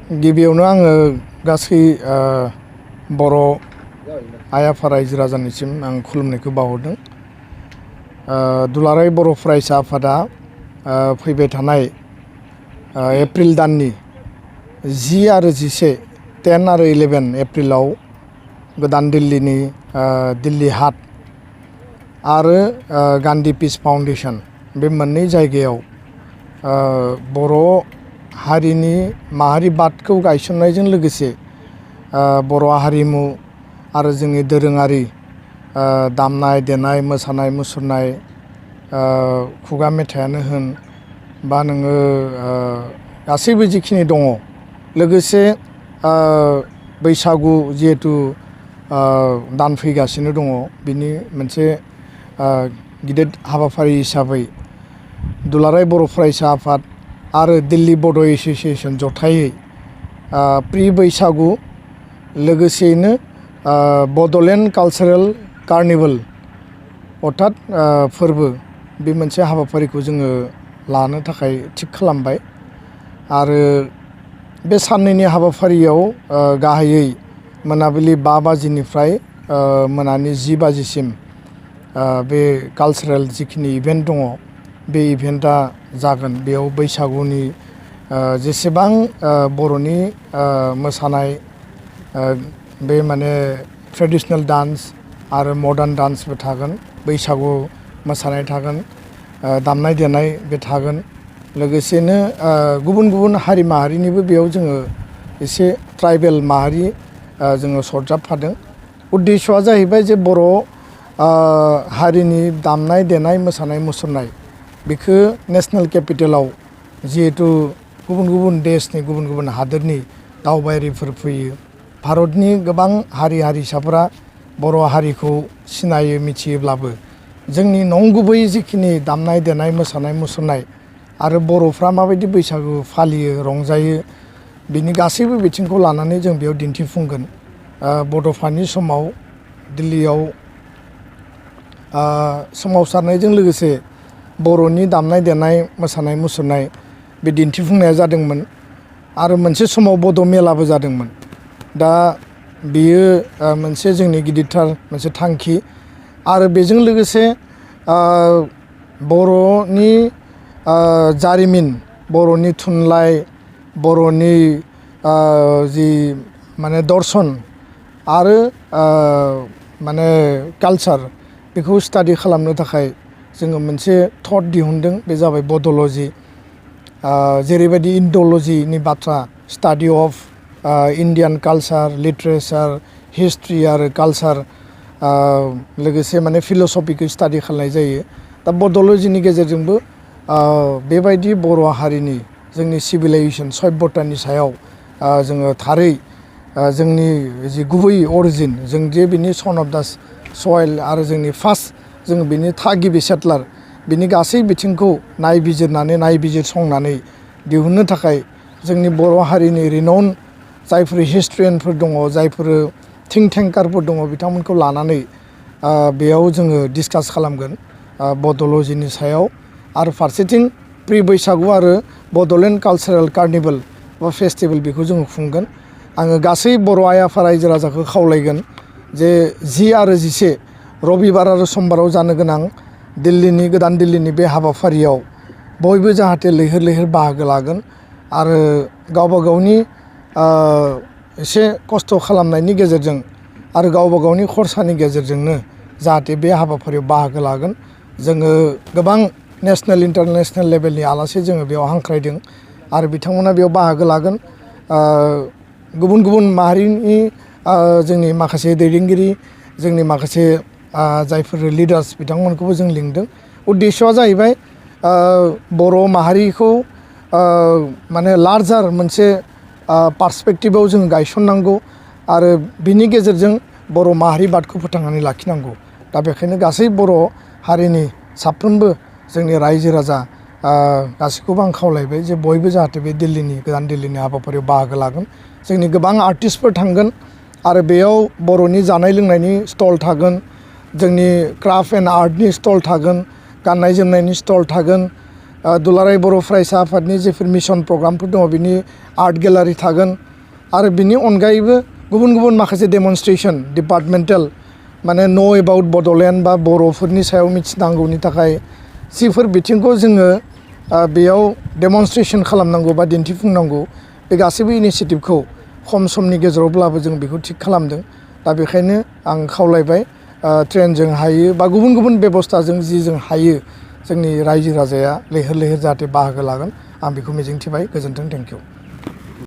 गिबियावनो आङो गासै बर' आइ आफा रायजो राजानिसिम आं खुलुमनायखौ बावहरदों। दुलाराय बर' फरायसा आफादा फैबाय थानाय एप्रिल दाननि 10 आरो 11 10 आरो 11 एप्रिलाव गोदान दिल्लीनि दिल्ली हाट आरो गान्धी पिस फाउन्डेसन बे मोननै जायगायाव बर' हारिनि माहारिबादखौ गायसननायजों लोगोसे बर' हारिमु आरो जोंनि दोरोङारि दामनाय देनाय मोसानाय मुसुरनाय खुगा मेथाइयानो होन बा नोङो गासैबो जिखिनि दङ लोगोसे बैसागु जिहेतु दान फैगासिनो दङ बिनि मोनसे गिदिर हाबाफारि हिसाबै दुलाराय बर' फरायसा आफाद आरो दिल्ली बड' एस'सिएशन जथायै प्रि-बैसागु लोगोसेयैनो बड'लेण्ड कालचारेल कार्निभेल अर्थात फोरबो बे मोनसे हाबाफारिखौ जोङो लानो थाखाय थिग खालामबाय। आरो बे साननैनि हाबाफारियाव गाहायै मोनाबिलि 5 बाजिनिफ्राय मोनानि 10 बाजिसिम बे कालचारेल जिखिनि इभेन्ट दङ बे इभेन्टआ जागोन। बेयाव बैसागुनि जेसेबां बर'नि मोसानाय बे माने ट्रेडिशनेल डान्स आरो मडार्न डान्सबो थागोन, बैसागु मोसानाय थागोन, दामनाय देनाय बे थागोन। लोगोसेनो गुबुन गुबुन हारि माहारिनिबो बेयाव जोङो एसे ट्राइबेल माहारि जोङो सरजाबफादों। उद्देश्यआ जाहैबाय जे बर' हारिनि दामनाय देनाय मोसानाय मुसुरनाय बेखौ नेशनेल केपिटेलाव जिहेतु गुबुन गुबुन देशनि गुबुन गुबुन हादोरनि दावबायारिफोर फैयो, भारतनि गोबां हारि हारिसाफोरा बर' हारिखौ सिनायो मिथियोब्लाबो जोंनि नंगुबै जिखिनि दामनाय देनाय मोसानाय मुसुरनाय आरो बर'फ्रा माबायदि बैसागु फालियो रंजायो बिनि गासैबो बिथिंखौ लानानै जों बेयाव दिन्थिफुंगोन। बड'फानि समाव दिल्लीयाव सोमावसारनायजों लोगोसे बर'नि दामनाय देनाय मोसानाय मुसुरनाय बे दिन्थिफुंनाया जादोंमोन आरो मोनसे समाव बड' मेलाबो जादोंमोन। दा बेयो मोनसे जोंनि गिदिरथार मोनसे थांखि आरो बेजों लोगोसे बर'नि जारिमिन, बर'नि थुनलाइ, बर'नि जि माने दर्शन आरो माने कालचार बेखौ स्टाडि खालामनो थाखाय जोङो मोनसे थट दिहुनदों, बे जाबाय बड'ल'जि। जेरैबायदि इन्ड'ल'जिनि बाथ्रा study of Indian culture, literature, history आरो कालचार लोगोसे माने फिल'सफिखौ स्टाडि खालामनाय जायो। दा बड'ल'जिनि गेजेरजोंबो बेबायदि बर' हारिनि जोंनि सिभिलाइजेसन सभ्यतानि सायाव जोङो थारै जोंनि जि गुबै अरिजिन जों जे बिनि सन अफ दा सयेल आरो जोंनि फार्स्ट जोङो बिनि थागिबि सेटलार बिनि गासै बिथिंखौ नायबिजिरनानै नायबिजिरसंनानै दिहुननो थाखाय जोंनि बर' हारिनि रिनाउन जायफोर हिस्ट्रियानफोर दङ, जायफोर थिंक टेंकारफोर दङ बिथांमोनखौ लानानै बेयाव जोङो डिसकास खालामगोन बड'ल'जिनि सायाव। आरो फारसेथिं प्रि-बैसागु आरो बड'लेण्ड कालचारेल कार्निभेल बा फेस्टिभेल बेखौ जोङो खुंगोन। आङो गासै बर' आइ आफा रायजो राजाखौ खावलायगोन जे 10 आरो 11 रबिबार आरो समबाराव जानो गोनां दिल्लीनि गोदान दिल्लीनि बे हाबाफारियाव बयबो जाहाथे लैहोर लैहोर बाहागो लागोन आरो गावबा गावनि एसे खस्थ' खालामनायनि गेजेरजों आरो गावबा गावनि खरसानि गेजेरजोंनो जाहाथे बे हाबाफारियाव बाहागो लागोन। जोङो गोबां नेसनेल इन्टारनेसनेल लेभेलनि आलासि जोङो बेयाव हांख्रायदों आरो बिथांमोना बेयाव बाहागो लागोन। गुबुन गुबुन माहारिनि जोंनि माखासे दैदेनगिरि, जोंनि माखासे जायफोर लिडार्स बिथांमोनखौबो जों लिंदों। उद्देश्यआ जाहैबाय बर' माहारिखौ माने लार्जार मोनसे पार्सपेक्टिभाव जों गायसननांगौ आरो बिनि गेजेरजों बर' माहारिबादखौ फोथांनानै लाखिनांगौ। दा बेखायनो गासै बर' हारिनि साफ्रोमबो जोंनि रायजो राजा गासैखौबो आं खावलायबाय जे बयबो जाहाथे बे दिल्लीनि गोदान दिल्लीनि हाबाफारियाव बाहागो लागोन। जोंनि गोबां आर्टिस्टफोर थांगोन आरो बेयाव बर'नि जानाय लोंनायनि स्टल थागोन, जोंनि क्राफ्ट एन्ड आर्टनि स्टल थागोन, गाननाय जोमनायनि स्टल थागोन, दुलाराय बर' फरायसा आफादनि जेफोर मिशन प्रग्रामफोर दङ बिनि आर्ट गेलारि थागोन आरो बिनि अनगायैबो गुबुन गुबुन माखासे डेमनस्ट्रेशन डिपार्टमेन्टेल माने नो एबाउट बड'लेण्ड बा बर'फोरनि सायाव मिथिनांगौनि थाखाय जिफोर बिथिंखौ जोङो बेयाव डेमनस्ट्रेशन खालामनांगौ बा दिन्थिफुंनांगौ बे गासैबो इनिसियेटिभखौ खम समनि गेजेरावब्लाबो जों बेखौ थिग खालामदों दा बेखायनो आं खावलायबाय ट्रेनजों हायो बा गुबुन गुबुन बेबस्थाजों जि जों हायो जोंनि रायजो राजाया लैहोर लैहोर जाहाथे बाहागो लागोन आं बेखौ मिजिंथिबाय गोजोन्थों थेंक इउ